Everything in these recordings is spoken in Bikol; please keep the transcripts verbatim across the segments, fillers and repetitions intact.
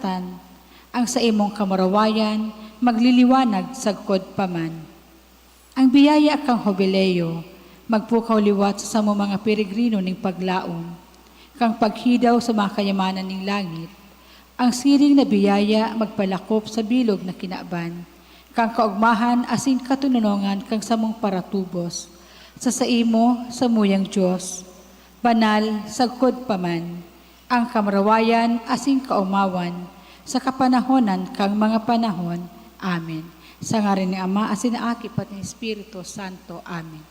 tan ang saimong kamurawayan magliliwanag sagkod pa man. Ang biyaya kan Hubileo magpukaw liwat sa samong mga peregrino nin paglaom kan paghidaw sa mga kayamanan nin langit. Ang siring na biyaya magpalakop sa bilog na kinaban kan kaogmahan asin katononongan kan samong paratubos. Sa saimo, samuyang Dios, banal sagkod pa man, ang kamurawayan asin kaomawan sa kapanahonan kan mga panahon. Amen. Sa ngaran ni Ama, asin ni Aki, pati ni Espiritu Santo. Amen.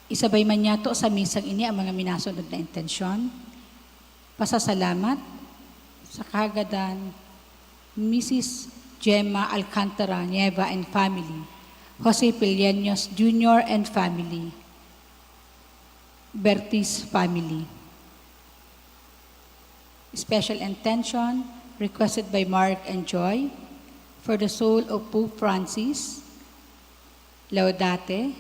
Isabay man niyato sa misang ini ang mga minasunod na intensyon: pasasalamat sa kahagadan Misis Gemma Alcantara Nieva and family, Jose Piliaños Junior and family, Bertis family. Special intention requested by Mark and Joy for the soul of Pope Francis, Laudate,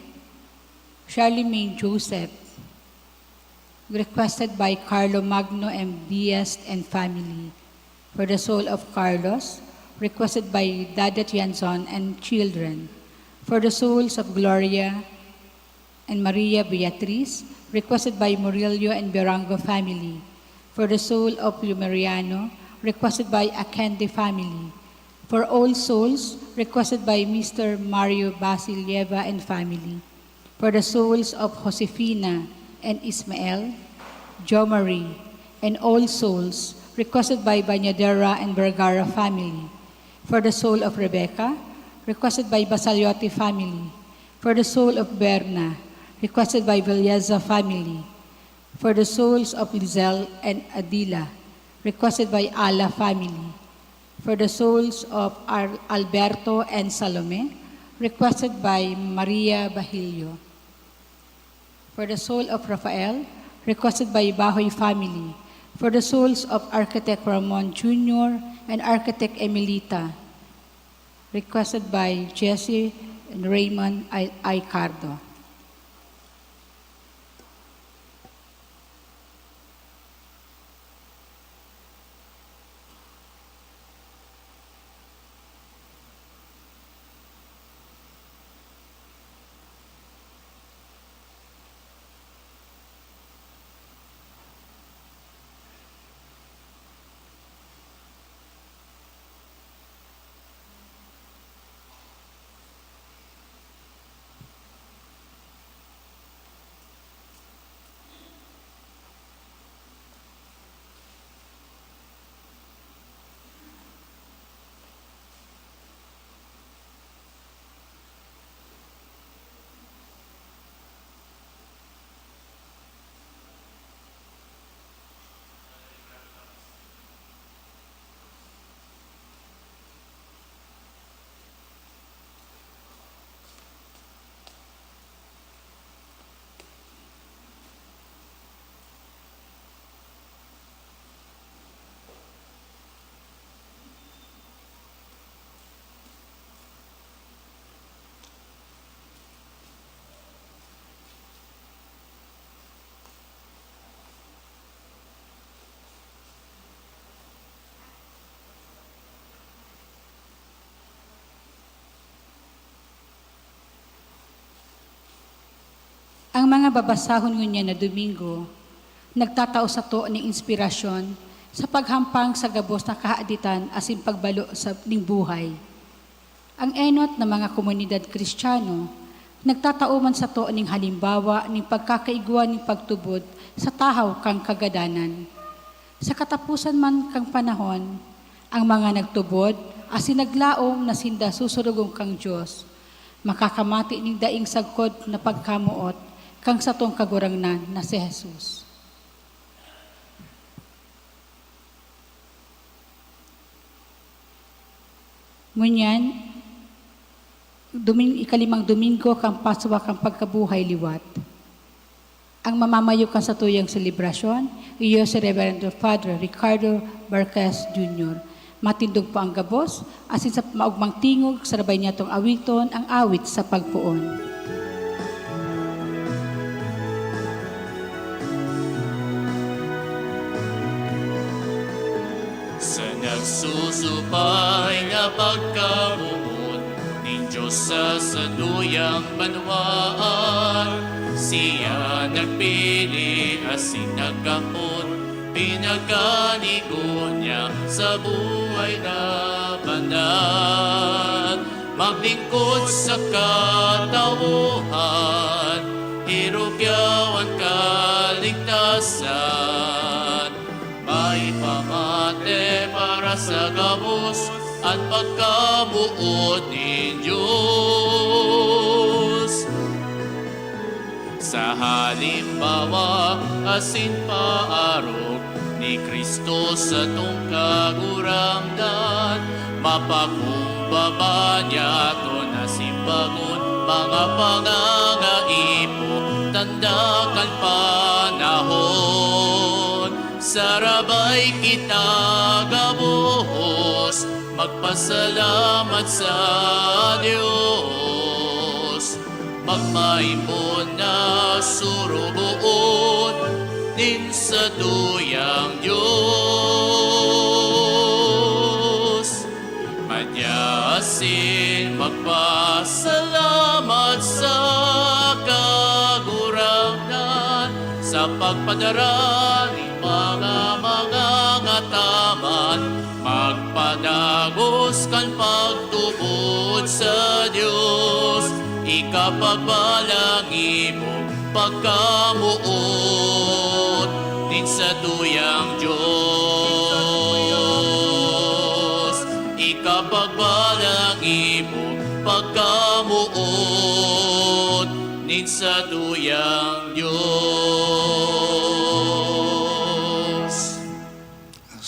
Charlemagne Joseph, requested by Carlo Magno M. Diaz and family. For the soul of Carlos, requested by Dadet Yanson and children. For the souls of Gloria and Maria Beatriz, requested by Murillo and Berango family. For the soul of Lumeriano, requested by Akende family. For all souls, requested by Mister Mario Basilieva and family. For the souls of Josefina and Ismael, Jomari, and all souls, requested by Bañadera and Vergara family. For the soul of Rebecca, requested by Basaliote family. For the soul of Berna, requested by Villeza family. For the souls of Lizelle and Adila, requested by Ala family. For the souls of Ar-, Alberto and Salome, requested by Maria Bahilio. For the soul of Rafael, requested by Bahoy family. For the souls of Architect Ramon Junior and Architect Emilita, requested by Jesse and Raymond I-, Icardo. Ang mga babasahon ngunyan na Domingo nagtatao sato nin inspirasyon sa paghampang sa gabos na kahaditan asin pagbalo sa, nin buhay. Ang enot na mga komunidad Kristiyano nagtatao man sato nin halimbawa nin pagkakaigwa nin pagtubod sa tahaw kan kagadanan. Sa kataposan man kan panahon, ang mga nagtubod asin naglaom na sinda susurugon kan Dios makakamati nin daing sagkod na pagkamoot kan satong Kagurangnan na si Jesus. Ngunyan, Domin-, ikalimang Domingo kan Paswa kan Pagkabuhay Liwat. Ang mamamayo kan satuyang selebrasyon, iyo si Reverendo Father Ricardo Barquez Junior. Matindog po ang gabos, asin sa maogmang tingog, sarabay niyatong awiton ang awit sa pagpoon. Nagsusupay na pagkamoot nin Dios sa satuyang banwaan. Siya nagpili asin nagkapot, pinagkanigo niya sa buhay na banal. Maglingkod sa katauhan, irukyaw an kaligtasan. Maipamate para sa gabos an pagkamoot nin Dios. Sa halimbawa asin paarog ni Cristo satong Kagurangnan, mapakumbaba niya aton asin bagon mga pangangaipo tanda kan panahon. Sarabay kita gabos magpasalamat sa Dios. Magmaimbon na sorogoon nin satuyang Dios. Madya asin magpasalamat sa Kagurangnan sa pagpadara nin mga mangangataman. Magpadagos kan pagtubod sa Dios, ikapagbalangibo pagkamoot nin satuyang Dios. Ikapagbalangibo pagkamoot nin satuyang Dios.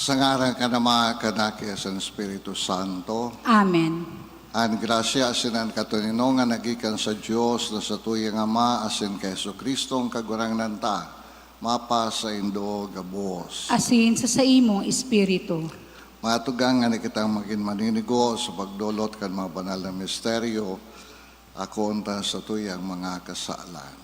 Sa ngaran kan Ama, kan Aki, asin Espiritu Santo. Amen. An grasya asin an katoninongan na gikan sa Dios na satuyang Ama asin ki Jesu-Cristo an Kagurangnan ta, mapasaindo gabos. Asin sa saimong espiritu. Mga tugang, ngani kitang magin maninigo sa pagdolot kan mga banal na misteryo, akoon ta satuyang mga kasalan.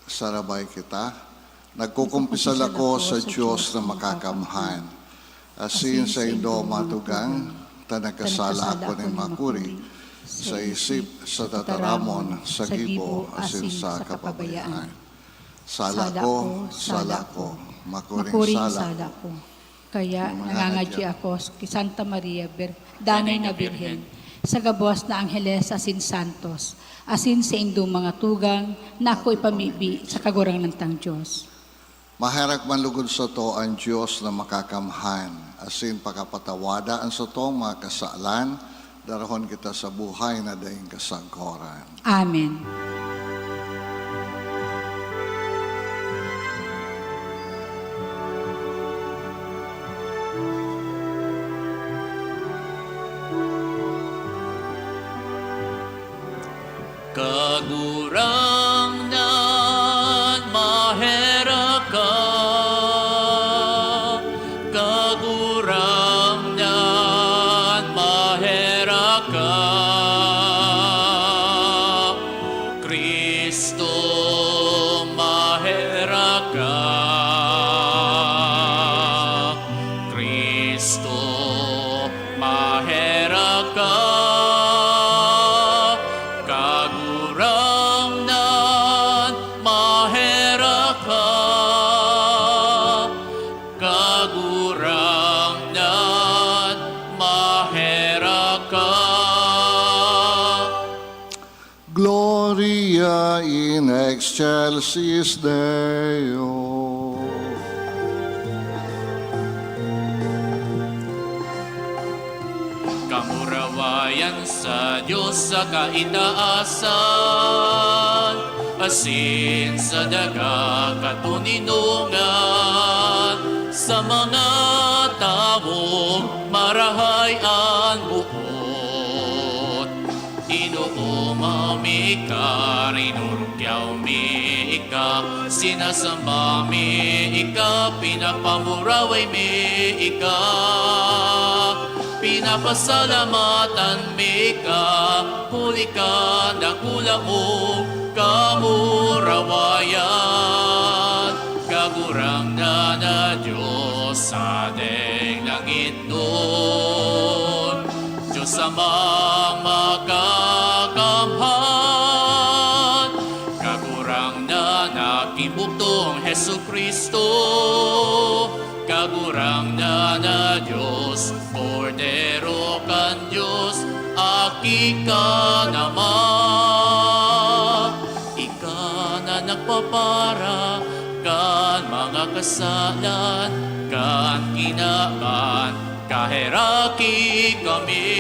Sarabay kita. Nagkukumpisal ako sa Dios na makakamhan, asin saindo, mga tugang, ta nagkasala ako nin makuri, sa isip, sa tataramon, sa gibo, asin sa kapabayaan. Sala ko, sala ko, makuring sala ko. Kaya nangangadyi ako ki Santa Maria, Bir-, Danay na Birhen, sa gabos na angheles asin santos, asin saindong mga tugang na ako ipamibi sa Kagurangnan tang Dios. Maherak man lugod sato an Dios na makakamhan, asin pakapatawada an satong mga kasalan, darahon kita sa buhay na daing kasagkoran. Amen. Kagurangnan, maherak ka. Kagurangnan, maherak ka. Cristo, maherak ka. Cristo, maherak ka. Kagurangnan, maherak ka. Kagurangnan, maherak ka. Gloria in excelsis Deo. Kamurawayan sa Dios sa kaitaasan, asin sa daga katoninongan, sa mga tawong marahay an boot. Inooma mi ika, rinurukyaw mi ika, sinasamba mi ika, pinapamuraway mi ika, pinapasalamatan mi ika, huli kan dakula mong kamurawayan, Kagurangnan na Dios. Sa deng langitnon, Diyos Amang makakamhan, Kagurangnan na kibugtong Jesu-Cristo, Kagurangnan na Diyos, Kordero kan Diyos, Aki kan Ama. Ika na nagpapara kan mga kasalan kan kinaban, kaheraki kami.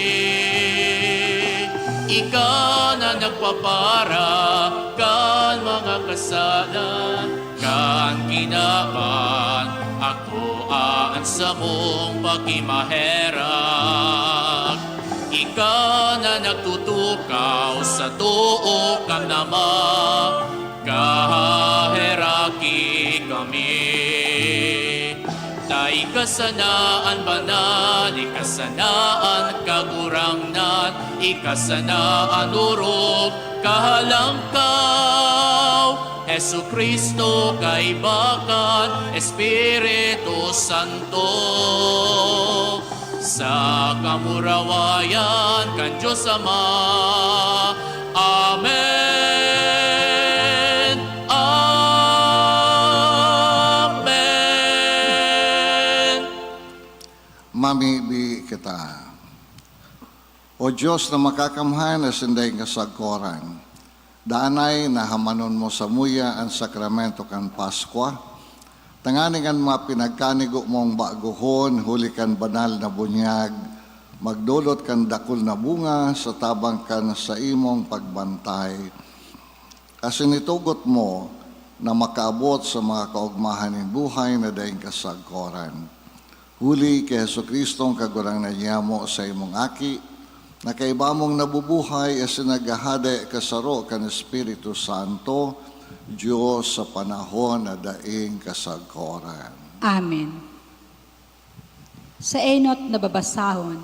Ika na nagpapara kan mga kasalan kan kinaban, akoa an samong pakimaherak. Ika na nagtutukaw sa too kan Ama, kaheraki kami. Ta ika sana an banal, ika sana an kagurangnan, ika sana an orog, kahalangkaw, Jesu-Cristo, kaiba kan Espiritu Santo, sa kamurawayan kan Dios Ama. Amen! Amen! Mamibi kita. O Dios na makakamhan asin daing kasagkoran, danay na hamanon mo samuya an sakramento kan Paskwa, tanganing an mga pinagkanigo mong bagohon huli kan banal na bunyag magdolot kan dakul na bunga sa tabang kan saimong pagbantay, asin itugot mo na makaabot sa mga kaogmahan nin buhay na daing kasagkoran. Huli ki Jesu-Cristo, an Kagurangnan nyamo, saimong Aki, na kaiba mong nabubuhay asin naghahade kasaro kan Espiritu Santo, Dios sa panahon na daing kasagkoran. Amen. Sa enot na babasahon,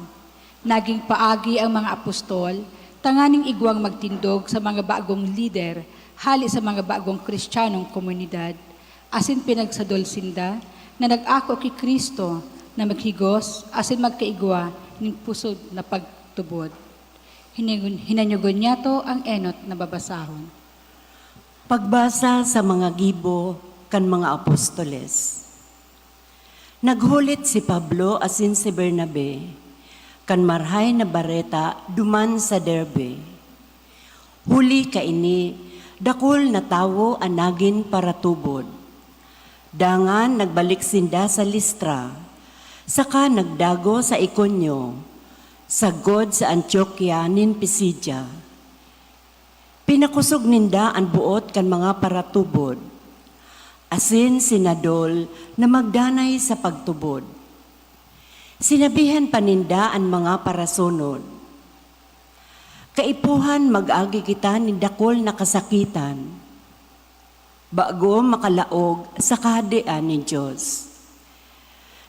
naging paagi ang mga apostol tanganing igwang magtindog sa mga bagong lider hale sa mga bagong Kristiyanong komunidad, asin pinagsadol sinda na nag-ako ki Cristo na maghigos asin magkaigwa nin pusog na pagtubod. Hinanyogon, hinanyogon niyato ang enot na babasahon. Pagbasa sa mga gibo kan mga apostoles. Naghulit si Pablo asin si Bernabe kan Marahay na Bareta duman sa Derbe. Huli kaini, dakul na tawo an nagin paratubod. Dangan nagbalik sinda sa Listra, saka nagdago sa Iconio, sagkod sa Antioquia nin Pisidia. Pinakosog ninda an boot kan mga paratubod, asin sinadol na magdanay sa pagtubod. Sinabihan pa ninda an mga parasunod, "Kaipuhan mag-agi kita nin dakul na kasakitan, bago makalaog sa Kahadean nin Dios."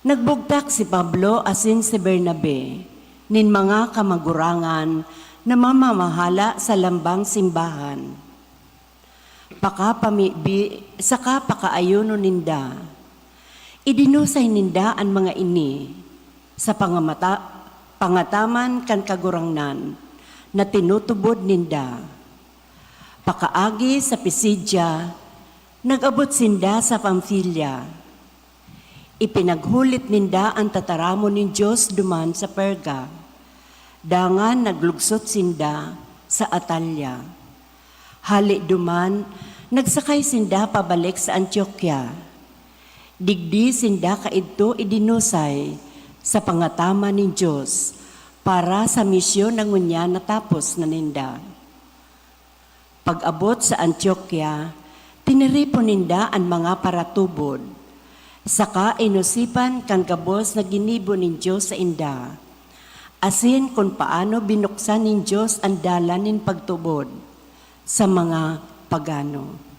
Nagbugtak si Pablo asin si Bernabe nin mga kamagurangan na mamamahala sa lambang simbahan, pakapamibi saka pakaayonon ninda. Idinusay ninda an mga ini sa pangamata-, pangataman kan Kagurangnan na tinutubod ninda. Pakaagi sa Pisidia, nag-abot sinda sa Pamfilia. Ipinaghulit ninda an tataramon nin Dios duman sa Perga. Dangan naglugsot sinda sa Atalia. Hale duman, nagsakay sinda pabalik sa Antioquia. Digdi sinda kaidto idinusay sa pangataman nin Dios para sa misyon na ngunyan natapos na ninda. Pag-abot sa Antioquia, tiniripon ninda an mga paratubod, saka inosipan kan gabos na ginibo nin Dios sainda, asin kun paano binuksan nin Dios an dalan nin pagtubod sa mga pagano.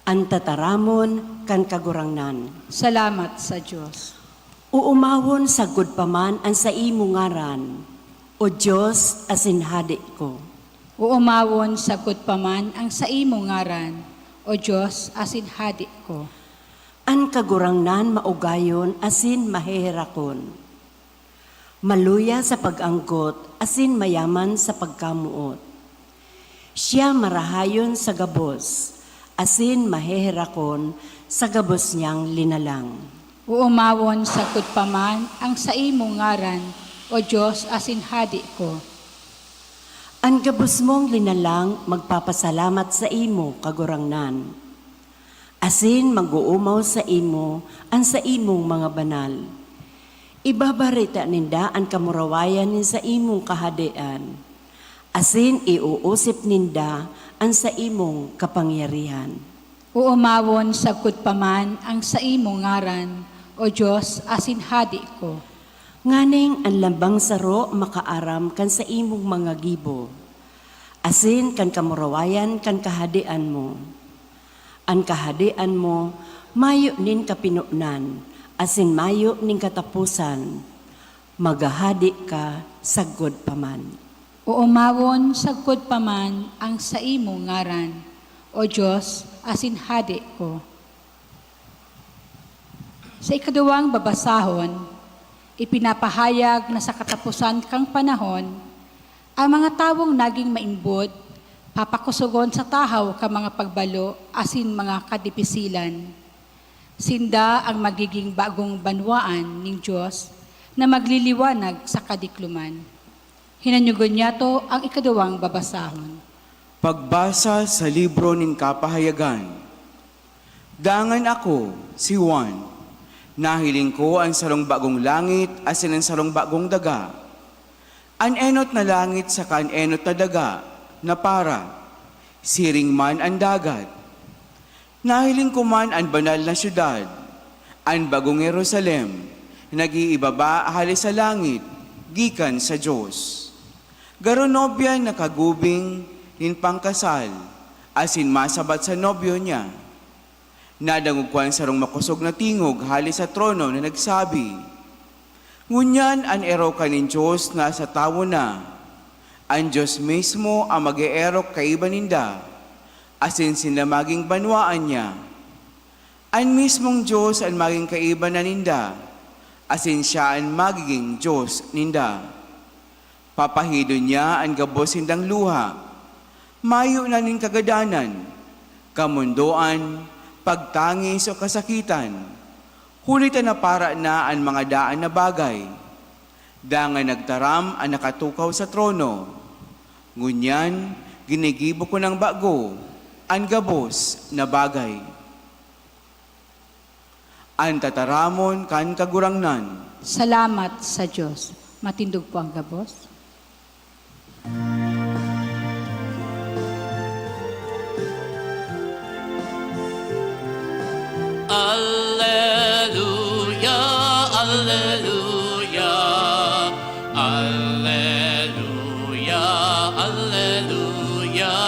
An tataramon kan Kagurangnan. Salamat sa Dios. Uumawon sagkod pa man an saimo ngaran, O Dios asin Hade ko. Uumawon sagkod pa man ang saimo ngaran, O Dios asin Hade ko. An Kagurangnan maugayon asin maheherakon, maluya sa pag-anggot asin mayaman sa pagkamoot. Siya marahayon sa gabos asin maheherakon sa gabos niyang linalang. Uomawon sagkod pa man ang saimong ngaran, O Dios asin Hade ko. An gabos mong linalang magpapasalamat saimo, Kagurangnan, asin mag-oomaw saimo an saimong mga banal. Ibabareta ninda an kamurawayan nin saimong kahadean, asin iuusip ninda an saimong kapangyarihan. Uomawon sagkod pa man ang saimong ngaran, O Dios asin Hade ko. Nganing an lambang saro makaaram kan saimong mga gibo, asin kan kamurawayan kan kahadean mo. An kahadean mo mayo nin kapinonan asin mayo nin kataposan. Maghahade ka sagkod pa man. Oomawon sagkod pa man ang saimong ngaran, O Dios asin Hade ko. Sa ikaduwang babasahon, ipinapahayag na sa kataposan kan panahon, ang mga tawong nagin maimbod papakosogon sa tahaw kan mga pagbalo asin mga kadipisilan. Sinda an magigin bagong banwaan nin Dios na magliliwanag sa kadikloman. Hinanyogon niyato an ikaduwang babasahon. Pagbasa sa libro nin Kapahayagan. Dangan ako, si Juan, nahiling ko an sarong bagong langit asin an sarong bagong daga. An enot na langit saka an enot na daga napara, siring man an dagat. Nahiling ko man an banal na syudad, an bagong Jerusalem, nag-iibaba hale sa langit, gikan sa Dios. Garo nobya na kagubing nin pangkasal, asin masabat sa nobyo niya. Nadangog ko an sarong makosog na tingog hale sa trono na nagsabi, "Ngunyan an erokan nin Dios nasa tawo na. An Dios mismo an mag-eerok kaiba ninda, asin sinda magin banwaan niya. An mismong Dios an magin kaiba na ninda, asin siya an magigin Dios ninda. Papahidon niya an gabos nindang luha. Mayo na nin kagadanan, kamondoan, pagtangis o kasakitan, huli ta napara na an mga daan na bagay." Dangan nagtaram an nakatukaw sa trono, "Ngunyan, ginigibo ko nang bago an gabos na bagay." An tataramon kan Kagurangnan. Salamat sa Dios. Matindog po ang gabos. Alleluia, alleluia, alleluia, alleluia.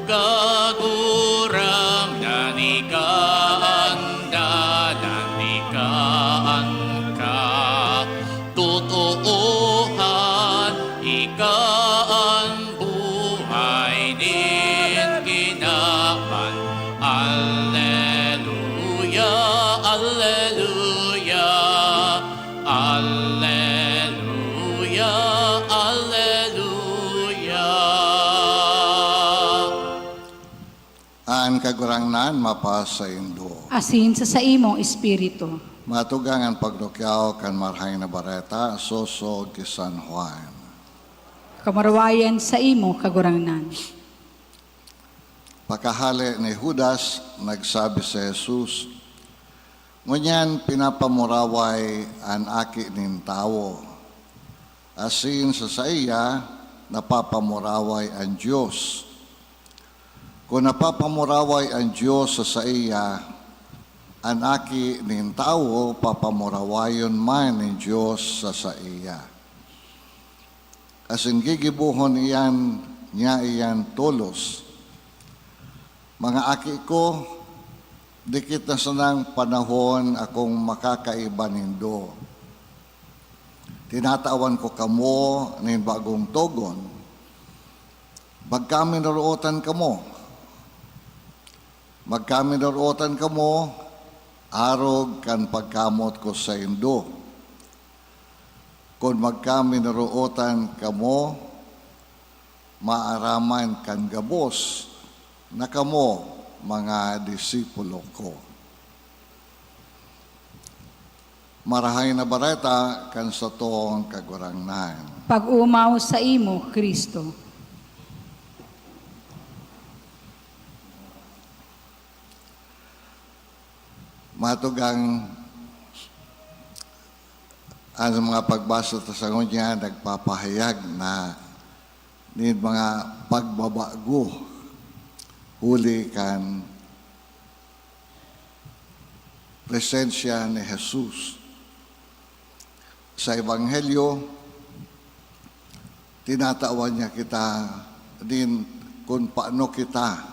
Kagurangnan, ika an dalan, ika an katotoohan, ika an buhay nin kinaban. Alleluia, alleluia, alleluia, alleluia. An Kagurangnan mapasaindo. Asin sa saimong espiritu. Matugang an pagdukyaw kan Marahay na Bareta sosog ki San Juan. Kamurawayan saimo, Kagurangnan. Pakahale ni Judas, nagsabi si Jesus, "Ngunyan pinapamuraway an Aki nin Tawo, asin sa saiya napapamuraway an Dios. Kun napapamuraway an Dios sa saiya, an Aki nin Tawo papamurawayon man nin Dios sa saiya. Asin gigibohon iyan, niya iyan tolos. Mga aki ko, dikit na sanang panahon akong makakaiba nindo. Tinatawan ko kamo nin bagong togon. Magkaminorootan kamo. Magkaminorootan kamo, Arog kan pagkamot ko saindo. Kun magkaminorootan kamo, maaraman kan gabos na kamo mga disipulo ko. Marahay na Bareta kan satong Kagurangnan. Pag-omaw saimo, Cristo. Matugang, ang mga pagbasa ta sa ngunyan nagpapahayag na nin mga pagbabago huli kan presensya ni Jesus. Sa Ebanghelyo, tinatawan niya kita nin kun paano kita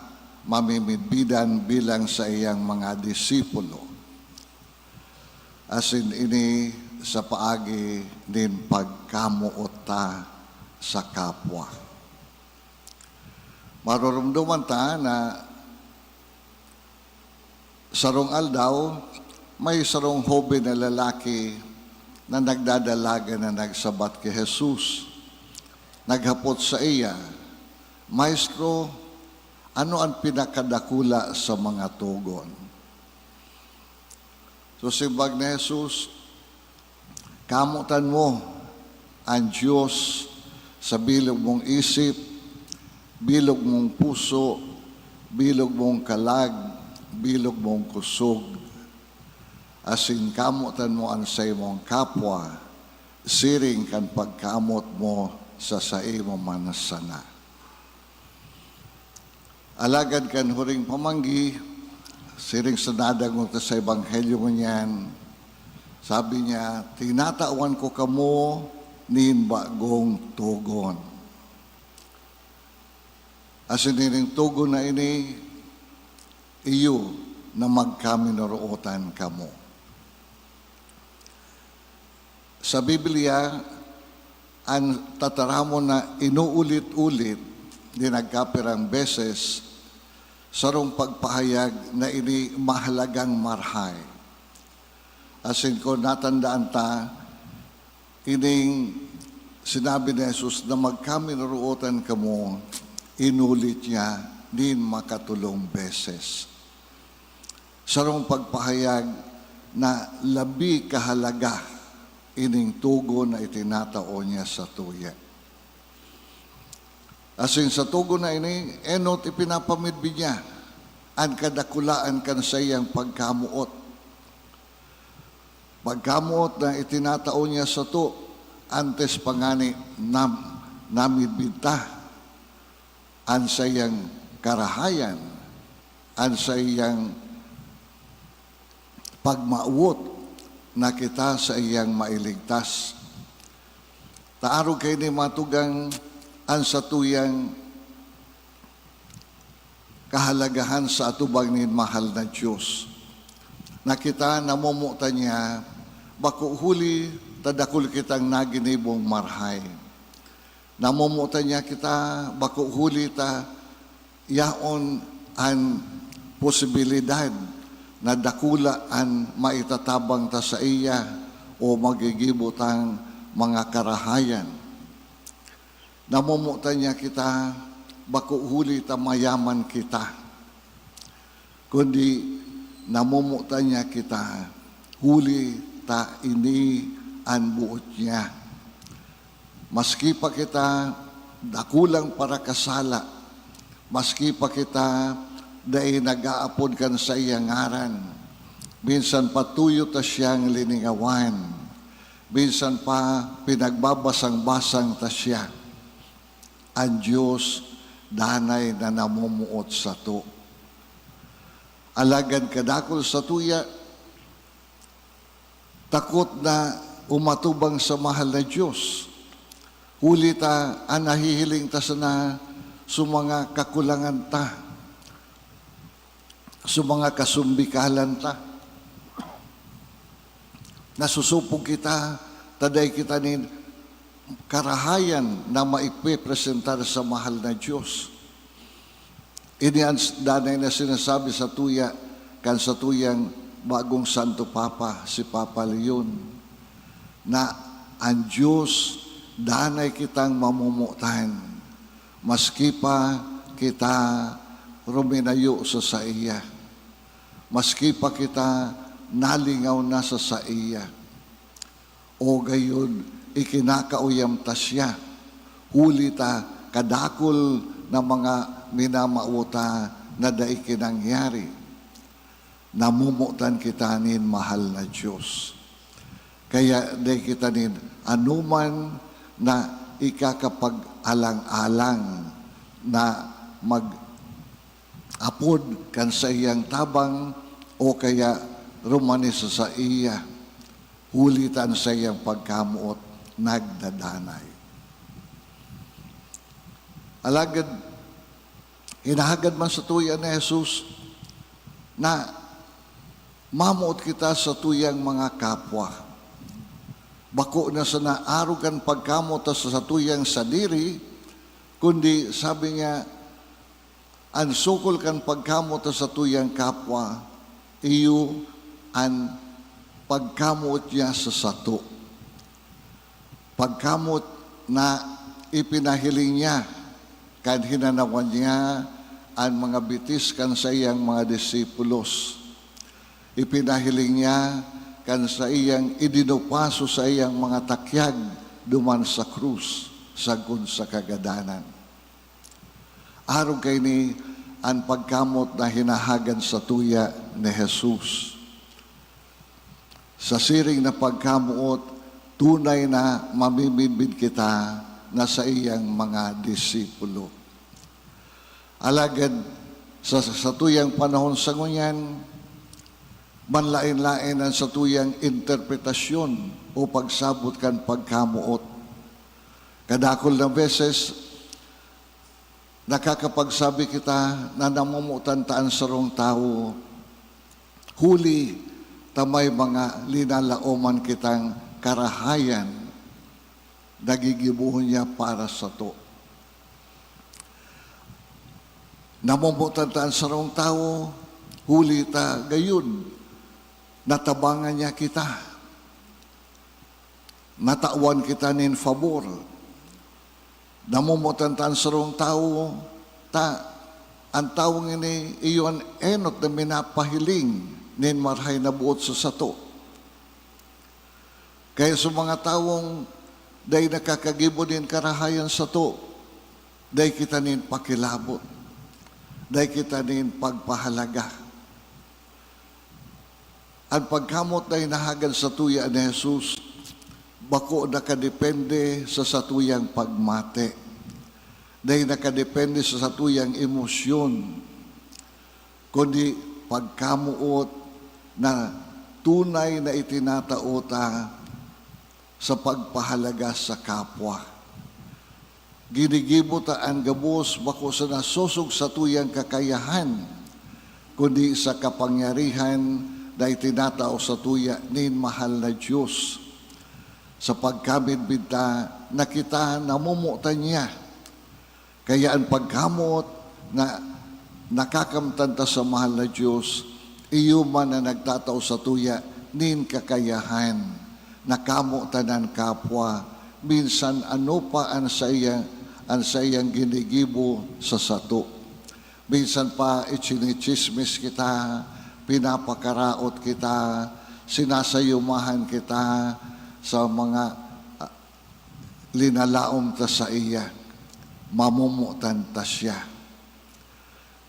mamimidbidan bilang saiyang mga disipulo. Asin ini sa paagi nin pagkamoot ta sa kapwa. Marurumduman ta na sarong aldaw, may sarong hoben na lalaki na nagdadalagan na nagsabat ki Jesus. Naghapot saiya, "Maestro, ano an pinakadakula sa mga togon?" So, simbag ni Jesus, "Kamotan mo an Dios sa bilog mong isip, bilog mong puso, bilog mong kalag, bilog mong kusog, asin kamotan mo an saimong kapwa siring kan pagkamot mo sa saimo man sana." Alagad kan huring pamanggi, siring sa nadangog ta sa Ebanghelyo ngunyan, sabi niya, "Tinatawan ko kamo nin bagong togon." Asin ining togon na ini, iyo na magkaminorootan kamo. Sa Biblia, an tataramon na inuulit-ulit nin nagkapirang beses, sarong pagpahayag na ini mahalagang marahay. Asin kun natandaan ta, ining sinabi ni Jesus na magkaminorootan kamo, inulit niya nin makatolong beses. Sarong pagpahayag na labi kahalaga ining togon na itinatao niya satuya. Asin sa togon na ini, enot ipinapamidbid niya an kadakulaan kan saiyang pagkamoot. Pagkamoot na itinatao niya sato, antes pa ngani nam-, namidbid ta an saiyang karahayan, an saiyang pagmawot na kita saiyang mailigtas. Ta arog kaini matugang an satuyang kahalagahan sa atubang nin mahal na Dios, na kita namomotan niya bako huli ta dakul kitang naginibong marahay. Namomotan niya kita bako huli ta yaon an posibilidad na dakula an maitatabang ta saiya o magigibo tang mga karahayan. Namomotan niya kita bako huli ta mayaman kita, kundi namomotan niya kita huli ta ini an boot niya. Maski pa kita dakulang parakasala, maski pa kita dai nag-aapod kan saiyang ngaran, minsan pa tuyo ta siyang liningawan, minsan pa pinagbabasang-basang ta siya. An Dios danay na namomoot sato. Alagad kadakul satuya, takot na umatubang sa mahal na Dios, huli ta an nahihiling ta sana sa mga kakulangan ta, sa mga kasumbikalan ta. Nasusupog kita ta dai kita nin karahayan na maipepresentar sa mahal na Dios. Ini an s-, danay na sinasabi satuya kan satuyang bagong Santo Papa, si Papa Leon, na an Dios danay kitang mamomotan, maski pa kita ruminayo sa saiya, maski pa kita nalingaw na sa saiya. O gayon, ikinakauyam ta siya, huli ta kadakul na mga minamawot ta na dai kinangyari. Namomotan kita nin mahal na Dios. Kaya dai kita nin anoman na ikakapag-alang-alang na mag-apod kan saiyang tabang o kaya rumani sa saiya, huli ta an saiyang pagkamoot nagdadanay. Alagad hinahagad man satuya ni Jesus na mamoot kita sa satuyang mga kapwa. Bako na sana arog kan pagkamoot ta sa satuyang sadiri, kundi sabi niya, an sukol kan pagkamoot ta sa satuyang kapwa, iyo an pagkamoot niya sa sato. Pagkamoot na ipinahiling niya kan hinanawan niya an mga bitis kan saiyang mga disipulos. Ipinahiling niya kan saiyang idinupaso saiyang mga takyag duman sa krus sagkod sa kagadanan. Arog kaini an pagkamoot na hinahagad satuya ni Jesus. Sa siring na pagkamoot, tunay na mamimidbid kita na saiyang mga disipulo. Alagad sa satuyang panahon sa ngunyan, manlaen-laen an satuyang interpretasyon o pagsabot kan pagkamoot. Kadakul na beses, nakakapagsabi kita na namomotan ta an sarong tawo, huli ta may mga linalaoman kitang karahayan na gigibohon niya para sato. Namomotan ta an sarong tawo, huli ta gayon natabangan niya kita. Natawan kita nin pabor. Namomotan ta an sarong tawo, ta an tawong ini iyo an enot na minapahiling nin marahay na boot sa sato. Kaya sa mga tawong dai nakakagibo nin karahayan sato, dai kita nin pakilabot, dai kita nin pagpahalaga. An pagkamoot na hinahagad satuya ni Jesus, bako nakadepende sa satuyang pagmate. Dai nakadepende sa satuyang emosyon, kundi pagkamoot na tunay na itinatao ta sa pagpahalaga sa kapwa. Ginigibo ta an gabos bako sa nasosog satuyang kakayahan, kundi sa kapangyarihan na itinatao satuya nin mahal na Dios. Sa pagkamidbid ta na kita namomotan niya, kaya an pagkamoot na nakakamtan ta sa mahal na Dios, iyo man na nagtatao satuya nin kakayahan na kamotan an kapwa, minsan ano pa an saiyang, an saiyang ginigibo sa sato. Minsan pa ichinichismis kita, pinapakaraot kita, sinasayumahan kita sa mga, ah, linalaom ta saiya, mamomotan ta siya.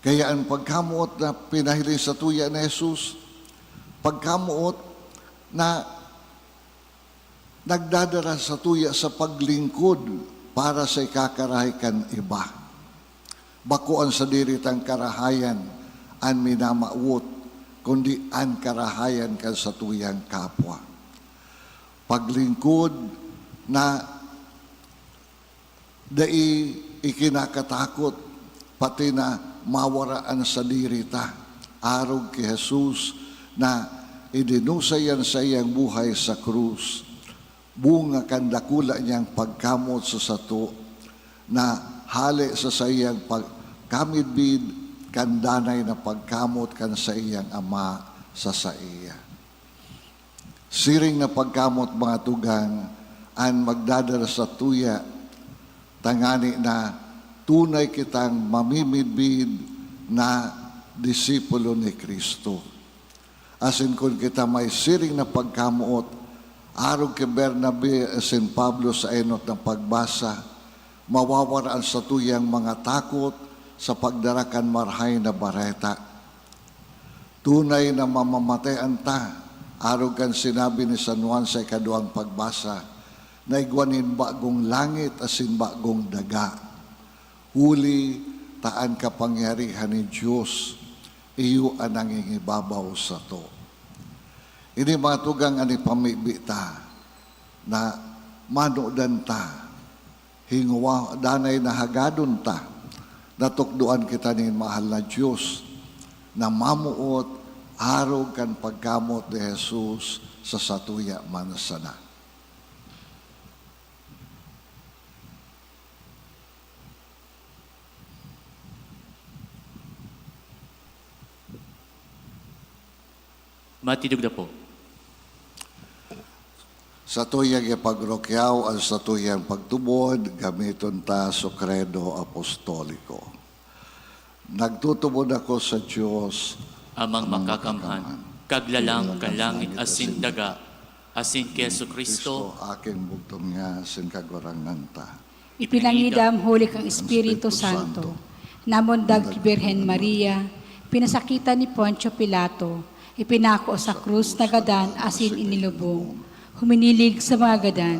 Kaya an pagkamoot na pinahiling satuya ni Jesus, pagkamoot na nagdadara satuya sa paglingkod para sa ikakarahay kan iba. Bako an sadiri tang karahayan an minamawot, kundi an karahayan kan satuyang kapwa. Paglingkod na dai ikinakatakot, pati na mawara an sadiri ta, arog ki Jesus na idinusay an saiyang buhay sa krus. Bunga kan dakula niyang pagkamoot sa sato, na hale sa saiyang pagkamidbid kan danay na pagkamoot kan saiyang Ama sa saiya. Siring na pagkamot, mga tugang, an magdadara sa tuya, tangani na tunay kitang mamimidbid na disipulo ni Cristo. Asin kun kita may siring na pagkamoot, arog ki Bernabe asin Pablo sa enot na pagbasa, mawawara an satuyang mga takot sa pagdara kan Marahay na Bareta. Tunay na mamamatean ta, arog kan sinabi ni San Juan sa ikaduwang pagbasa, na igwa nin bagong langit asin bagong daga. Huli ta an kapangyarihan nin Dios iyo an nangingibabaw sato. Ini mga tugang an ipamibi ta na manodan ta, hingowa danay na hagadon ta, natukdoan kita nin mahal na Dios na mamoot arog kan pagkamoot ni Jesus sa satuya man sana. Matindog na po. Satuyang ipagrukyaw an satuyang pagtubod, gamiton ta so Kredo Apostoliko. Nagtutubod ako sa Dios, Amang Amang Makakamhan, Makakamhan, Kaglalang Kaglalang kan kan langit langit asin asin daga, asin ki Jesu-Cristo, Cristo, aking bugtong niya asin Kagurangnan ta. Ipinangidam huli kan Espiritu Santo, namundag ki Birhen Maria, pinasakitan ni Poncio Pilato, ipinako sa krus, nagadan asin inilubong, huminilig sa mga gadan,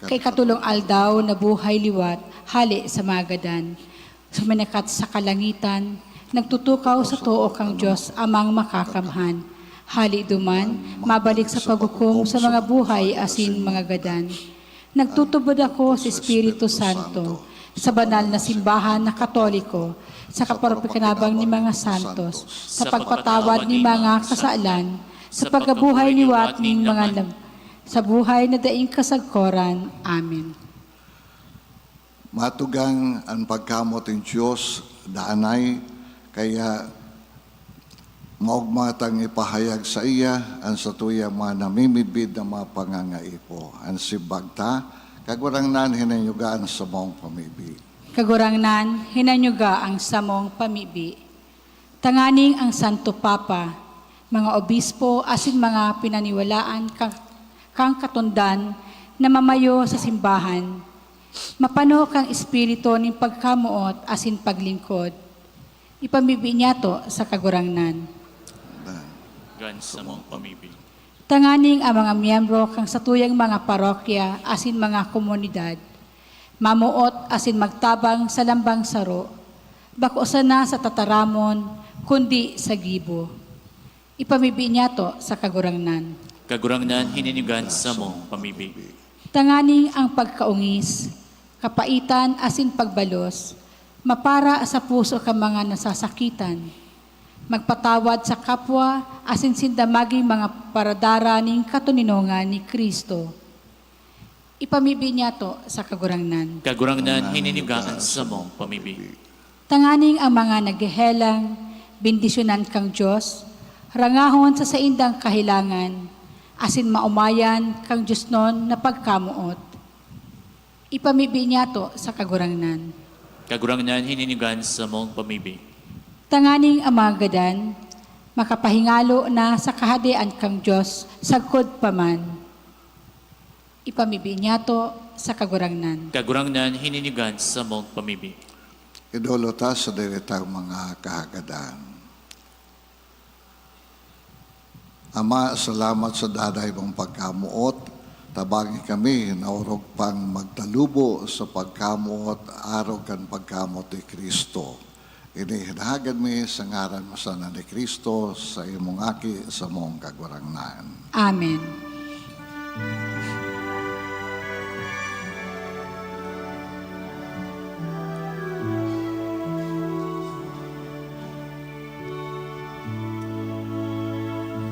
kaikatolong aldaw nabuhay liwat hale sa mga gadan, suminakat sa kalangitan, nagtutukaw sa too kan Dios Amang Makakamhan. Hale duman, mabalik sa paghukom sa mga buhay asin mga gadan. Nagtutubod ako sa Espiritu Santo, sa banal na simbahan na Katoliko, sa kaparapakinabang nin mga santos, sa pagpatawad nin mga kasalan, sa pagkabuhay liwat nin mga lam-, sa buhay na daing kasagkoran. Amen. Matugang an pagkamoot nin Dios, danay, kaya maogma tang ipahayag saiya an satuyang mga namimidbid na mga pangangaipo. An simbag ta, Kagurangnan, hinanyuga an samong pamibi. Kagurangnan, hinanyuga ang samong pamibi. Tanganing ang Santo Papa, mga obispo asin mga pinaniwalaan kan, kan katondan na mamayo sa simbahan, mapano kan espiritu nin pagkamoot asin paglingkod. Ipamibi niyato sa Kagurangnan. Gan samong pamibi. Tanganing ang mga miyembro kan satuyang mga parokya asin mga komunidad mamoot asin magtabang sa lambang saro, bako sana sa tataramon, kundi sa gibo. Ipamibi niyato sa Kagurangnan. Kagurangnan, hinanyugan samong pamibi. Tanganing ang pagkaongis, kapaitan asin pagbalos mapara sa puso kan mga nasasakitan, magpatawad sa kapwa asin sinda magin mga paradara nin katoninongan ni Cristo. Ipamibi niyato sa Kagurangnan. Kagurangnan, hinanyuga an samong pamibi. Tanganing ang mga naghehelang, bendisyonan kan Dios, rangahon sa saindang kahelangan, asin maomayan kan diosnon na pagkamoot. Ipamibi niyato sa Kagurangnan. Kagurangnan, hinanyugan samong pamibi. Tanganing ang mga gadan makapahingalo na sa Kahadean kan Dios sagkod pa man. Ipamibi niyato sa Kagurangnan. Kagurangnan, hinanyugan samong pamibi. Idolot ta sa dai tang mga kahagadan. Ama, salamat sa danay mong pagkamoot. Tabangi kami na orog pang magtalubo sa pagkamoot, arog kan pagkamoot ni Cristo. Ini hinahagad mi sa ngaran mo sana ni Cristo, sa imong Aki, samong Kagurangnan. Amen.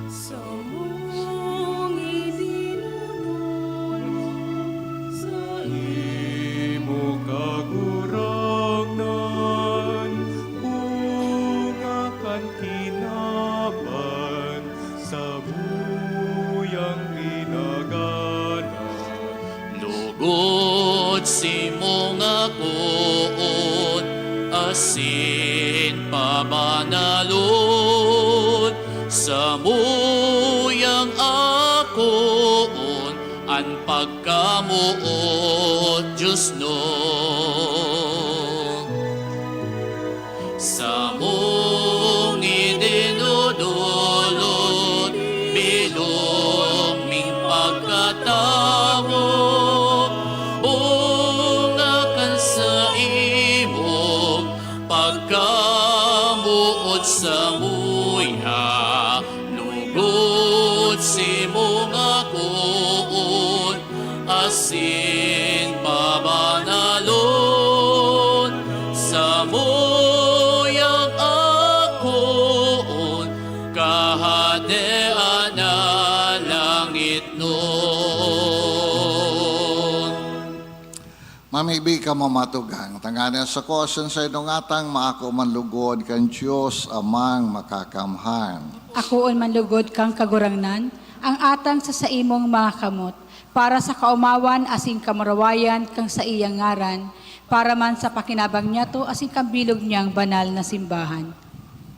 Samong idinodorog saimo, Kagurangnan, bunga kan kinaban, Asin pabanalon, samuyang akoon an pagkamoot diosnon. Samong idinodolot, bilog ming pagkatawo, bunga kan saimong pagkamoot samuya, lugod simong akoon, asin pabanalon, samuyang akoon, kahadean na langitnon. Mamibi kamo, mga tugang, tanganing an sako asin saindong atang maako man lugod kan Dios Amang Makakamhan. Akoon man lugod kan Kagurangnan, ang atang sa saimong mga kamot, para sa kaomawan asin kamurawayan kan saiyang ngaran, para man sa pakinabang niyato asin kan bilog niyang banal na simbahan.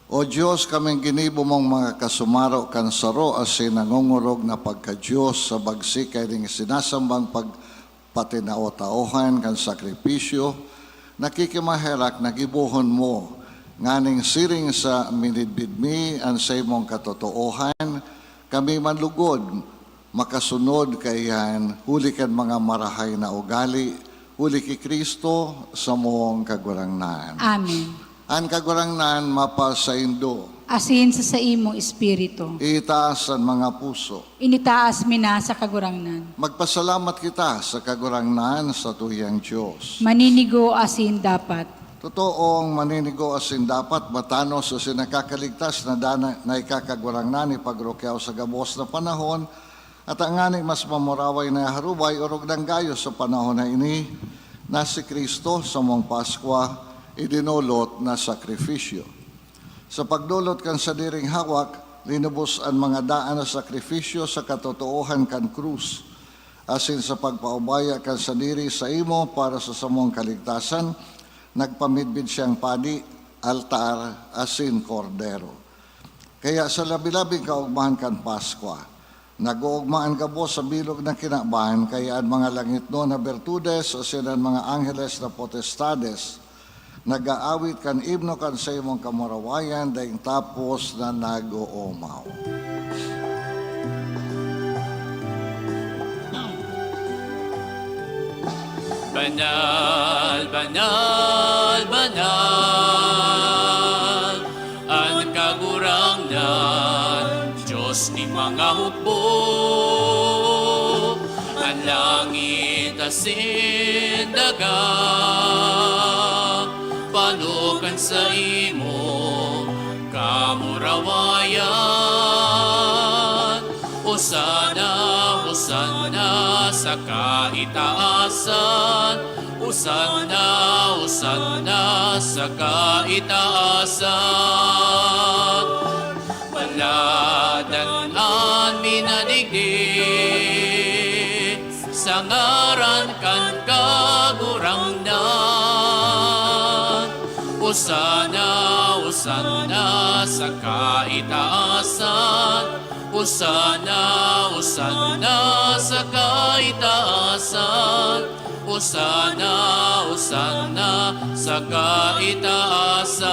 O Dios, kaming ginibo mong mga kasumaro kan saro asin nangongorog na pagka-Dios, sa bagsi kaining sinasambang pagpatinao-taohan kan sakripisyo, nakikimaherak na gibohon mo, nganing siring sa minidbid mi an saimong katotoohan, kami man lugod makasunod kaiyan huli kan mga marahay na ugali, huli ki Cristo, samong Kagurangnan. Amen. An Kagurangnan mapasaindo. Asin sa saimong espiritu. Itaas an mga puso. Initaas mi na sa Kagurangnan. Magpasalamat kita sa Kagurangnan, satuyang Dios. Maninigo asin dapat. Totoong maninigo asin dapat, matanos asin nakakaligtas na dana na ikakagurangnan, ipagrukyaw sa gabos na panahon, at ngani mas mamuraway na harubay, orog nang gayo sa panahon na ini, na si Cristo, samong Paskwa, idinolot na sakrifisyo. Sa pagdolot kan sadiring hawak, linubos an mga daan na sakrifisyo sa katotoohan kan krus, asin sa pagpaubaya kan sadiri saimo para sa samong kaligtasan, nagpamidbid siyang padi, altar, asin kordero. Kaya sa labi-labing kaogmahan kan Paskwa, nag-oogma an gabos sa bilog na kinaban, kaya an mga langitnon na bertudes asin an mga angheles na potestades nag-aawit kan imno kan saimong kamurawayan daing tapos na nag-oomaw. Banal, banal, banal, an Kagurangnan, Dios nin mga hukbo. An langit asin daga, pano kan saimong kamurawayan. Hosana, Hosana sa kaitaasan. Hosana, Hosana sa kaitaasan. Paladan an minadigdi sa ngaran kan Kagurangnan. Hosana, Hosana sa kaitaasan. Hosana, Hosana sa kaitaasan. Hosana, Hosana sa kaitaasan.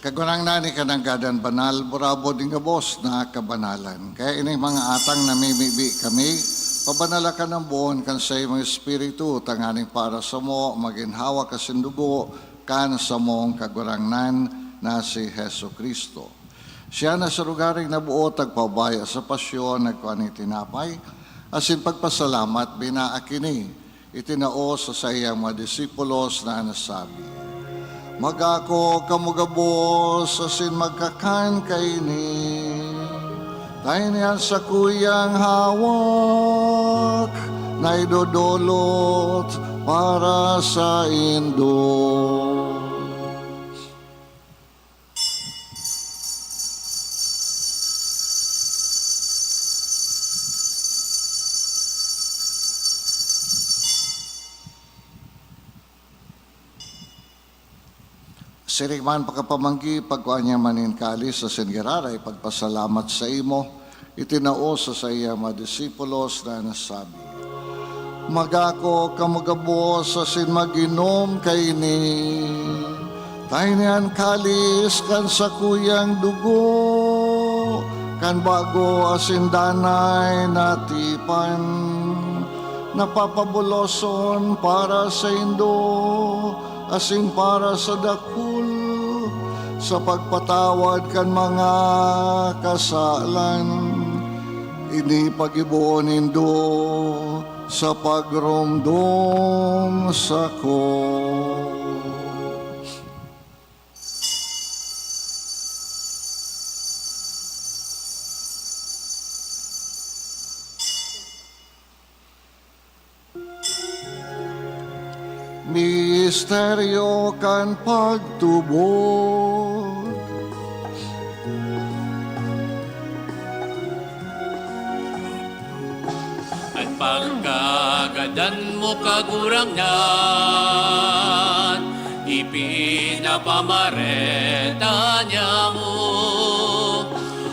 Kagurangnan, ika nanggad an banal, burabod nin gabos na kabanalan. Kaya ining mga atang namimibi kami, pabanala kan boon kan saimong Espiritu, tanganing para samo magin hawak asin dugo kan samong Kagurangnan na si Jesu-Cristo. Siya na sa lugaring naboot, nagpaubaya sa pasyon, nagkua nin tinapay, asin pagpasalamat, binaak ini, itinao sa saiyang mga disipulos na nasabi, "Mag-ako kamo gabos asin magkakan kaini. Ta ini an sakuyang hawak na idodolot para saindo." Siring man pakapamanggi, pagkua niya man nin kalis asin giraray pagpasalamat saimo, itinao sa saiyang mga disipulos na nasabi, "Magako kamo gabos asin mag-inom kaini. Ta ini an kalis kan sakuyang dugo kan bago asin danay na tipan, na papabuloson para saindo asin para sa dakul sa pagpatawad kan mga kasalan. Ini paggibohon nindo sa pagromdom sako." Misteryo kan pagtubod. An pagkagadan mo, Kagurangnan, ipinapamareta niamo.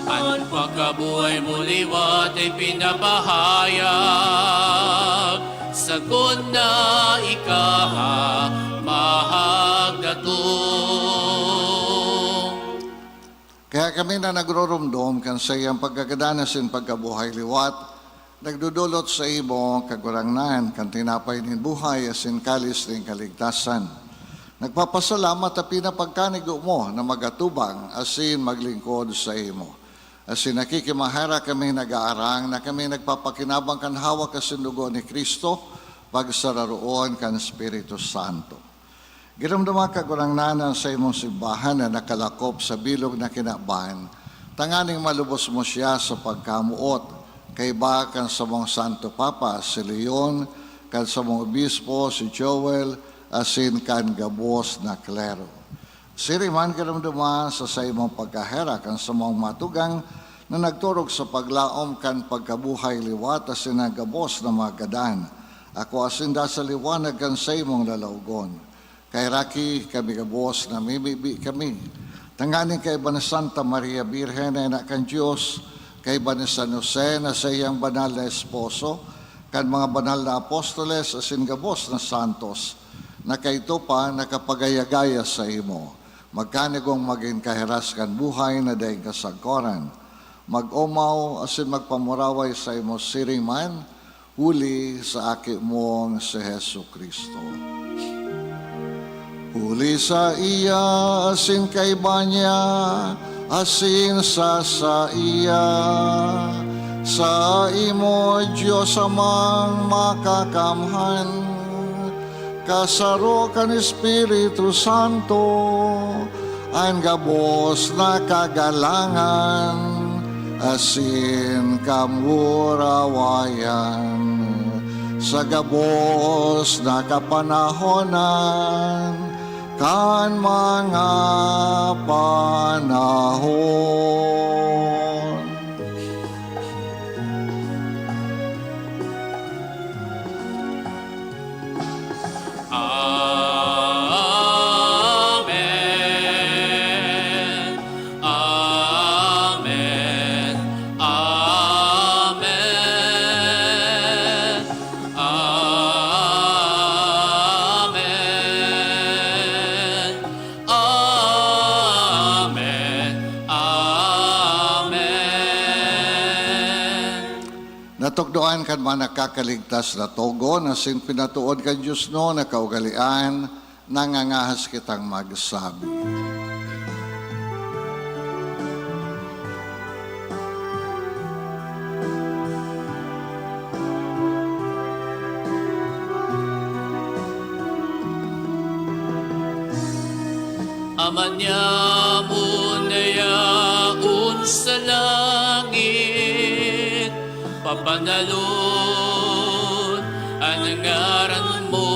An pagkabuhay mo liwat ipinapahayag, sagkod na ika mahagdatong. Kaya kami na nagroromdom kan saiyang pagkagadan asin pagkabuhay liwat, nagdodolot saimo, Kagurangnan, kan tinapay nin buhay asin kalis nin kaligtasan. Nagpapasalamat ta pinapagkanigo mo na magatubang asin maglingkod saimo. Asin nakikimaherak kami, nag-aarang na kami nagpapakinabang kan hawak asin dugo ni Cristo, pagsararoon kan Espiritu Santo. Giromdoma, Kagurangnan, an saimong simbahan na nakalakop sa bilog na kinaban, tanganing malubos mo siya sa pagkamoot, kaiba kan samong Santo Papa, si Leon, kan samong obispo, si Joel, asin kan gabos na klero. Siring man, giromdoma sa saimong pagkaherak an samong mga tugang na nagturog sa paglaom kan pagkabuhay liwat asin an gabos na mga gadan. Akoa sinda sa liwanag kan saimong lalawogon. Kaheraki kami gabos na mimibi kami, tanganing kaiba ni Santa Maria Birhen na ina kan Dios, kaiba ni San Jose na saiyang banal na esposo, kan mga banal na apostoles asin gabos na santos, na kaidto pa nakapagaya-gaya saimo, magkanigong magin kahiras kan buhay na daing kasagkoran. Mag-omaw asin magpamuraway saimo siring man, huli sa Aki mong si Jesu-Cristo. Huli saiya, asin kaiba niya, asin sa saiya, saimo, Dios Amang makakamhan, kasaro kan Espiritu Santo, an gabos na kagalangan asin kamurawayan sa gabos na kapanahonan kan mga panahon. Amen. Amen. Amen. Amen. Amen. Amen. Natukdoan kan mga nakakaligtas na togon, asin pinatood kan diosnon na kaugalean, nangangahas kitang magsabi. Ama niamo na yaon sa langit, pabanalon an ngaran mo,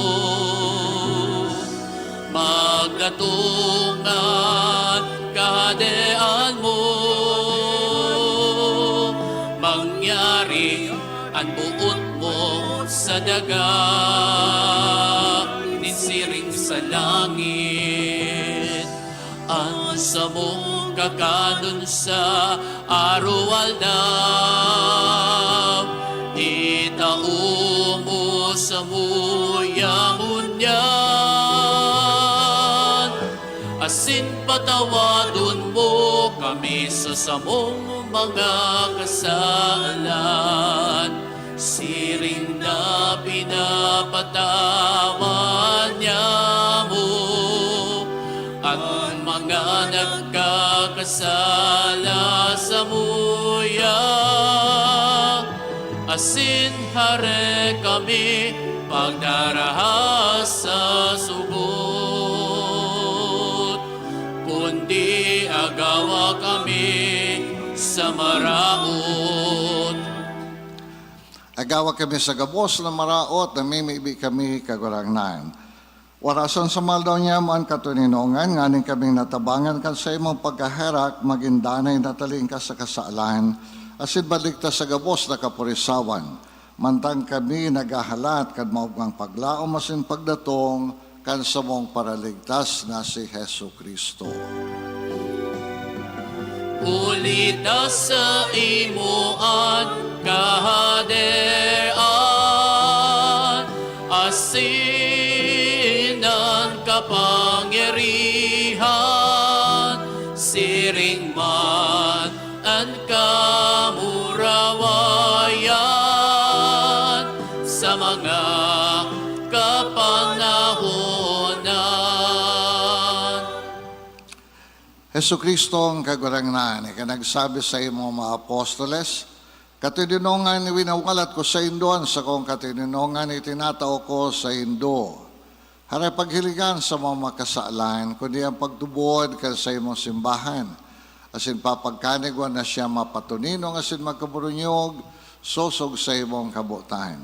magdatong an Kahadean mo, mangyari an boot mo sa daga nin siring sa langit. mong kakanon sa araw-aldaw. Itao mo samuya ngunyan, asin patawadon mo kami sa samong mga kasalan, siring na pinapatawad niamo an mga nagkakasala samuya, asin hare kami pagdaraha sa sugot, kundi agawa kami sa maraot. Agawa kami sa gabos na maraot, namimibi kami, Kagurangnan. Warasan sa maldaw niyam an katoninongan, nganing kaming natabangan kan saimong pagkaherak, magin danay na taling ka sa kasalan, asin baligtas sa gabos na kapurisawan. Mantang kami naghahalat kan maogmang paglaom asin pagdatong kan samong Paraligtas na si Jesu-Cristo. Huli ta saimo an kahadean, asin an kapangyarihan, siring man an kamurawayan sa mga kapanahonan. Jesu-Cristo, ang Kagurangnan, ika nagsabi saimong mga apostoles, "Katoninongan winawalat ko saindo, an sakong katoninongan itinatao ko saindo." Hare paghiligan sa mga makasalan, kundi an pagtubod kan saimong simbahan, asin papagkanigwa na siya mapatoninong asin magkaburunyog, sosog sa imong kabotan.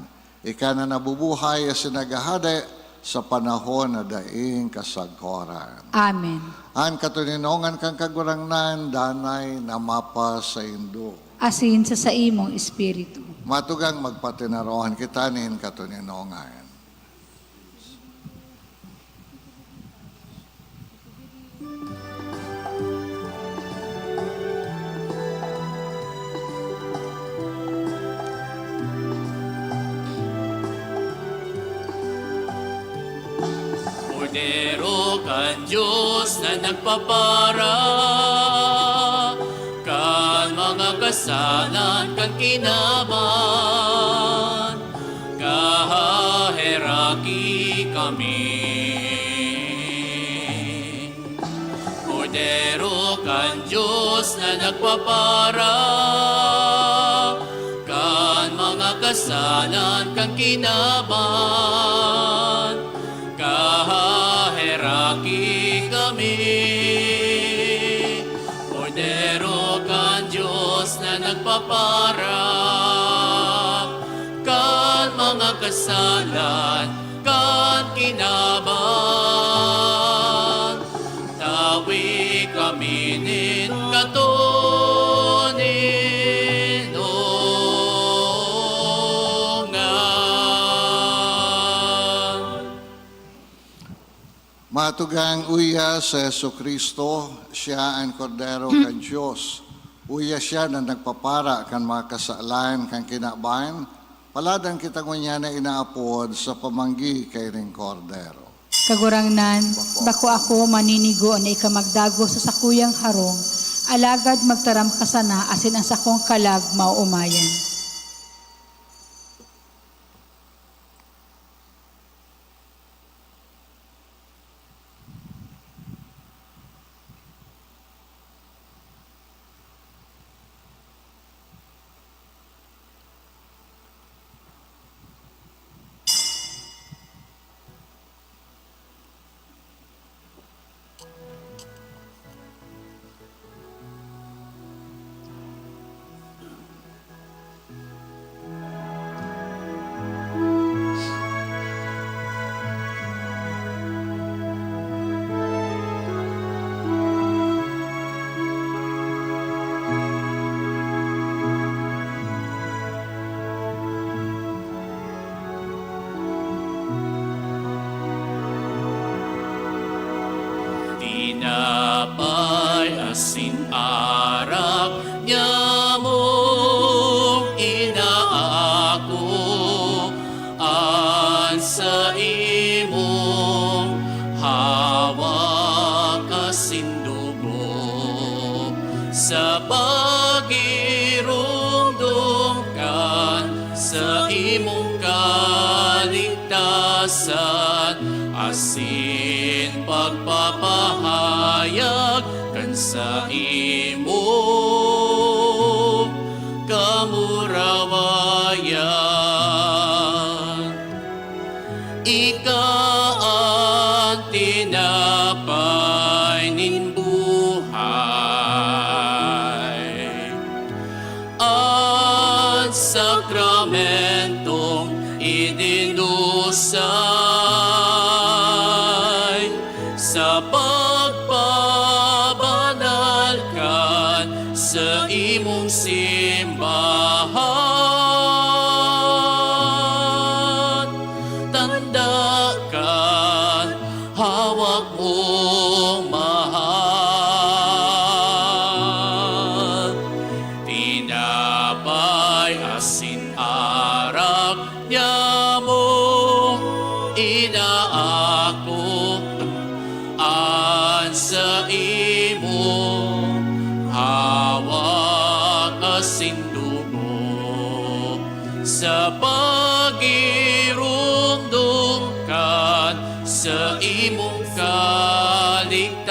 Ika na nabubuhay asin naghahade sa panahon na daing kasagkoran. Amen. An katoninongan kan Kagurangnan danay na mapasaindo. Asin sa saimong espiritu. Matugang magpatinarohan kita nin katoninongan. Kordero kan Dios na nagpapara kan mga kasalan kan kinaban, kahaheraki kami. Kordero kan Dios na nagpapara kan mga kasalan kan kinaban, kahaheraki kami. Kordero kan Dios na nagpapara kan mga kasalan kan kinaban, tawi kami nin katoninongan. Matugang, uya si Jesu-Cristo, siya an Kordero kan Dios. Uya siya na nagpapara kan mga kasalan kan kinaban. Paladan kita ngunyan na inaapod sa pamanggi kaining Kordero. Kagurangnan, bako ako maninigo na ika magdagos sa sakuyang harong, alagad magtaram ka sana asin an sakong kalag maoomayan. Hawak asin dugo sa pagirumdom kan saimong kaligtasan asin pagpapahayag kan saimong kamurawayan. Ika an tinapay nin buhay, an sakramentong idinusay sa pagpabanal kan saimong simbahan. Tanda kan hawak mong mahal, tinapay asin arak niamo inaako an saimong hawak asin dugo sa pagirumdom kan saimong kaligtasan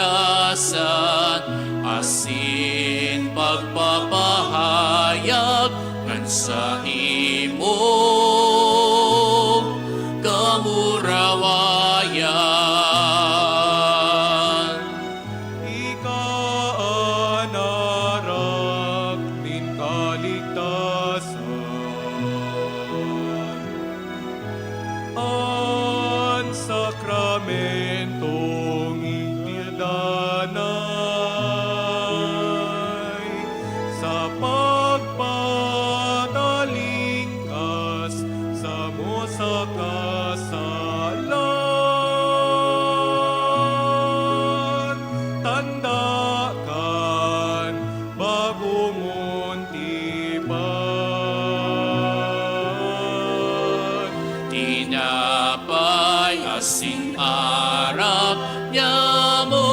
asin pagpapahayag kan saimong kamurawayan. Ika an arak nin kaligtasan, an sakramentong itindanay sa pagpatalingkas samo sa kasalan. Tanda kan bagong tipan, tinapay asin arak niamo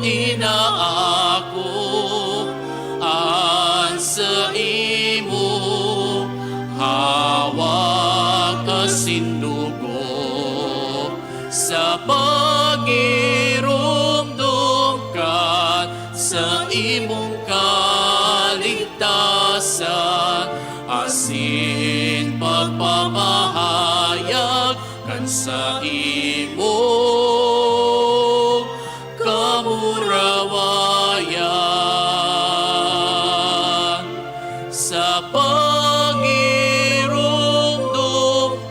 inaako an saimo hawak asin dugo sa pagirumdom kan saimong kaligtasan asin pagpapahayag kan saimong kamurawayan. Sa pagirumdom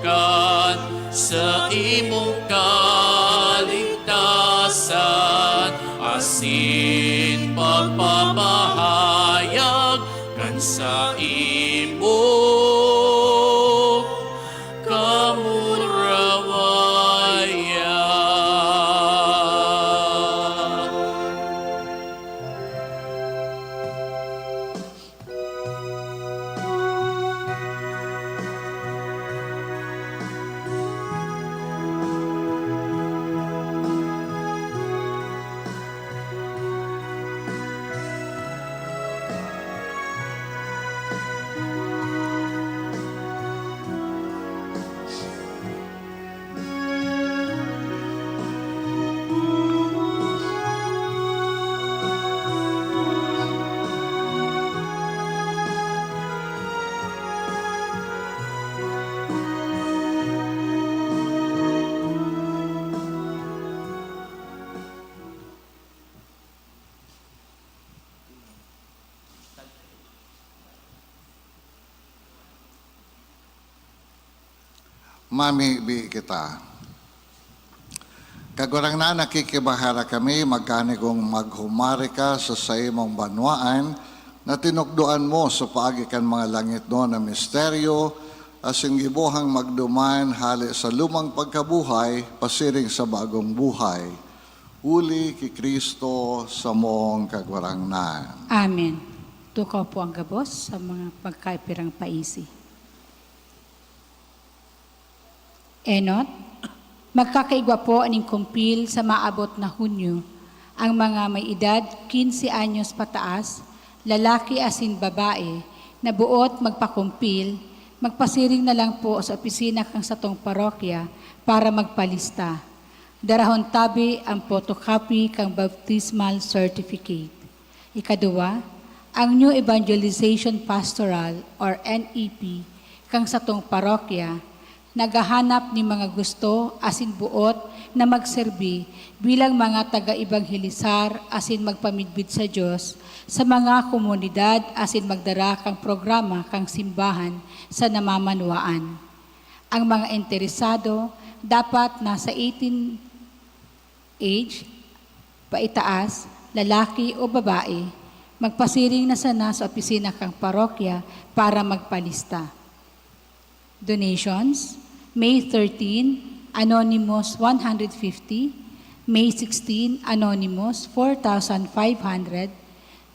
kan saimong kaligtasan asin pagpapahayag kan saimong kamurawayan. Mamibi kita. Kagurangnan, nakikibahala kami, magkanigong maghumari ka sa saimong banwaan na tinukdoan mo sa paagi kan mga langitnon na misteryo, asin gibohang magduman hale sa lumang pagkabuhay pasiring sa bagong buhay. Huli ki Cristo samong Kagurangnan. Amen. Tukaw po ang gabos sa mga pagkaipirang paisi. Enot, Magkakaigwa po nin kumpil sa maabot na Hunyo ang mga may edad quince anyos pataas, lalaki asin babae, na boot magpakumpil, magpasiring na lang po sa opisina kan satong parokya para magpalista. Darahon tabi ang photocopy kan baptismal certificate. Ikaduwa, ang New Evangelization Pastoral or N E P kan satong parokya naghahanap nin mga gusto asin boot na magserbi bilang mga taga-ebanghelisar asin magpamidbid sa Dios sa mga komunidad asin magdara kan programa kan simbahan sa namamanwaan. Ang mga interesado dapat nasa eighteen age, paitaas, lalaki o babae, magpasiring na sana sa opisina kan parokya para magpalista. Donations, May thirteen, Anonymous, one hundred fifty, May sixteen, Anonymous, four thousand five hundred,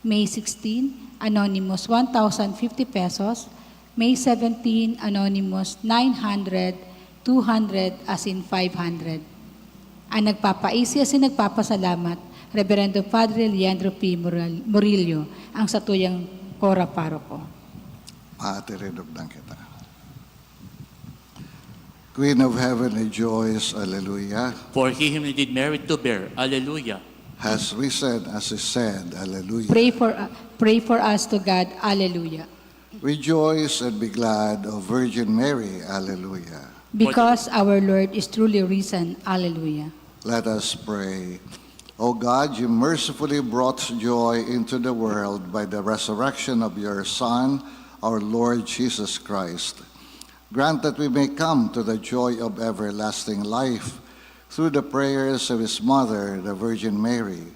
May sixteen, Anonymous, one thousand fifty pesos, May seventeen, Anonymous, nine hundred, two hundred, asin five hundred. An nagpapaisi asin nagpapasalamat, Reberendo Padre Leandro P. Mural-, Murillo, ang satuyang kora paroko. Maatiridog lang kita. Queen of Heaven, rejoice, Alleluia. For he whom he did merit to bear, Alleluia. Has risen as he said, Alleluia. Pray for, uh, pray for us to God, Alleluia. Rejoice and be glad, O Virgin Mary, Alleluia. Because our Lord is truly risen, Alleluia. Let us pray. O God, you mercifully brought joy into the world by the resurrection of your Son, our Lord Jesus Christ. Grant that we may come to the joy of everlasting life through the prayers of his Mother, the Virgin Mary.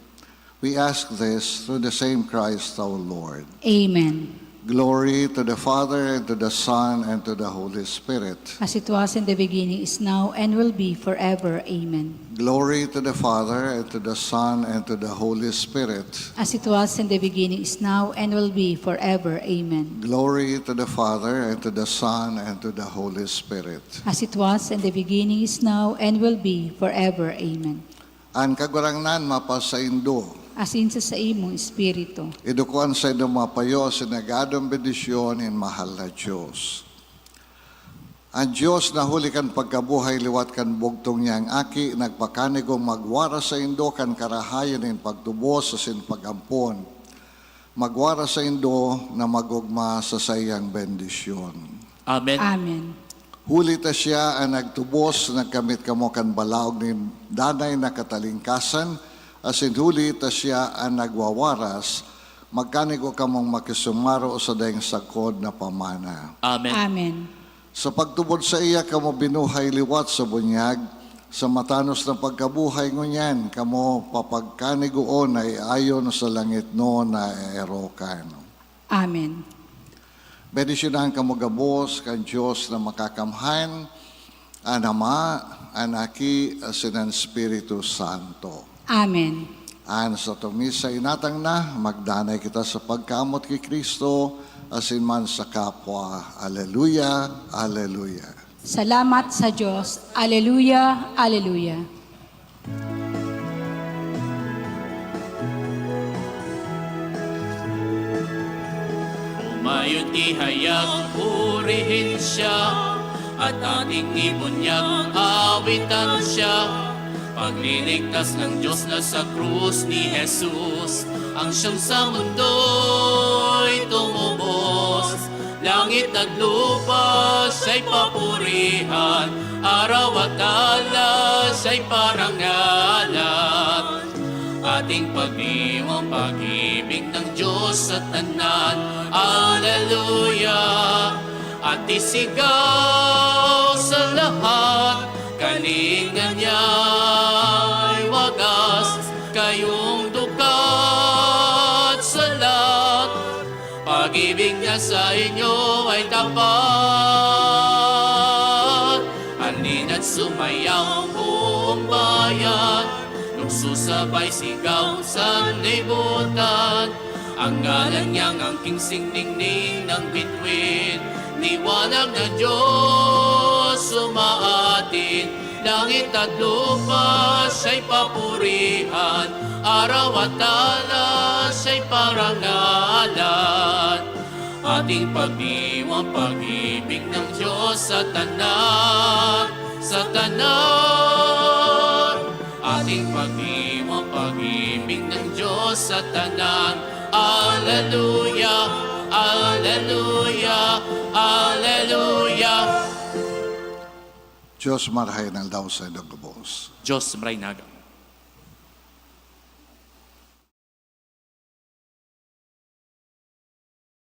We ask this through the same Christ our Lord. Amen. Glory to the Father, and to the Son, and to the Holy Spirit. As it was in the beginning, is now, and will be forever. Amen. Glory to the Father, and to the Son, and to the Holy Spirit. As it was in the beginning, is now, and will be forever. Amen. Glory to the Father, and to the Son, and to the Holy Spirit. As it was in the beginning, is now, and will be forever. Amen. An Kagurangnan mapasaindo. Asin sa saimong espiritu. Idukwan saindo mapayo asin agadong bendisyon nin mahal na Dios. An Dios na huli kan pagkabuhay liwat kan bugtong niyang Aki, nagpakanigong magwara saindo kan karahayan nin pagtubos asin pag-ampon. Magwara saindo na mag-ogma sa saiyang bendisyon. Amen. Amen. Huli ta siya an nagtubos, nagkamit kamo kan balaog nin danay na katalingkasan, asin huli ta siya an nagwawaras, magkanigo kamong makisumaro sa daing sagkod na pamana. Amen. Amen. Sa pagtubod saiya kamo binuhay liwat sa bunyag, sa matanos na pagkabuhay ngunyan kamo papagkanigoon na iayon sa langitnon na erokan. Amen. Bendisyonan kamo gabos kan Dios na Makakamhan, an Ama, an Aki, asin an Espiritu Santo. Amen. An satong misa inatang na, magdanay kita sa pagkaamot ki Cristo, asin man sa kapwa. Aleluya, aleluya. Salamat sa Dios. Aleluya, aleluya. Humayod ki hayag, purihin siya, at ating ibunyag, awitan siya. Pagliligtas ng Diyos na sa krus ni Jesus, ang siyang sa mundo'y tumubos. Langit at lupa siya'y papurihan, araw at aldaw siya'y parangalan. Ating pagdiwang pag-ibig ng Diyos sa tanan. Aleluya! At isigaw sa lahat, kalinga niya'y wagas, kayong dukat sa lahat. Pag-ibig niya sa inyo ay tapat. Halina't sumayaw ang buong bayan, nagsusabay sigaw sa libutan. Ang ngalan niyang angking singningning ng bituin, liwanag na Diyos umaatin. Langit at lupa siya'y papurihan, araw at aldaw siya'y parangalan. Ating pagdiwang pag-ibig ng Diyos sa tanan, sa tanan. Ating pagdiwang pag-ibig ng Diyos sa tanan. Aleluya, aleluya, aleluya. Diyos marahay na aldaw sa inyong gabos. Diyos maray naga.